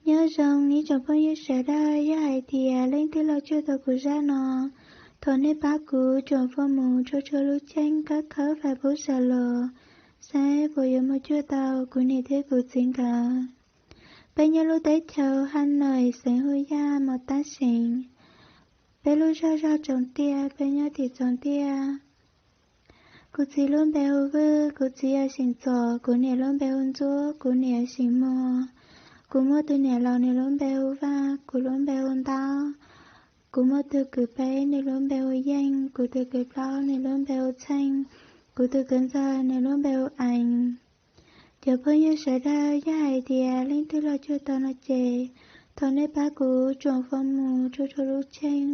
Nyob zoo ib tsoom phooj ywg sawv daws, yog hais tias leej twg los cuag tau kuv zaj no, thov nej pab kuv tsoom fo mus tshua tshua lub cheej kab khawb fais pub sawv los, saib puas yuav mus cuag tau kuv niam thiab kuv txiv nkawd. Peb nyob lub teb chaws Haj Noim, xeev Hu Yaj, mos tab seev. Peb lub zog zog Tsoos Tiaj, peb nyob tim Tsoos Tiaj. Kuv txiv lub npe hu Vwj, kuv txiv yog Xeem Txos, kuv niam lub npe hu Ntxuab, kuv niam yog Xeem Muag. Kuv muaj tus niam laus, nws lub npe hu Vaj, kuv lub npe hu Ntaub. Kuv muaj tus kwv peb, nws lub npe hu Yeej, kuv tus kwv plaub, nws lub npe hu Txheej, kuv tus kwv ntxawg, nws lub npe hu Eev. Cov phooj ywg sawv daws, yog hais tias leej twg los cuag tau no ces, thov nej pab kuv tsoom fo mus tshua tshua lub cheej.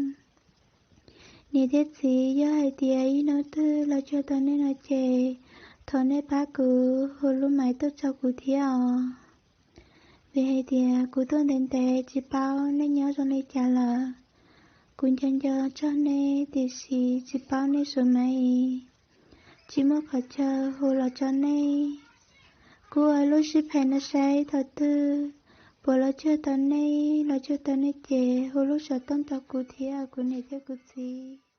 Niam thiab txiv, yog hais tias ib hnub twg los cuag tau nej no ces, thov nej pab kuv hu lub maiv tuaj txog kuv thiab os. Vim hais tias kuv tuaj ntev ntev tsis paub nej nyob zoo li cas lawm. Kuv nco nco txog nej tiam sis tsis paub nej suav maiv, tsis muaj qhov chaw hu los tso nej. Kuv ua lub sib phem no saib thaum twg puas los cuag tau nej, los cuag tau nej ces hu lub xov tooj rau kuv thiab kuv niam thiab kuv txiv.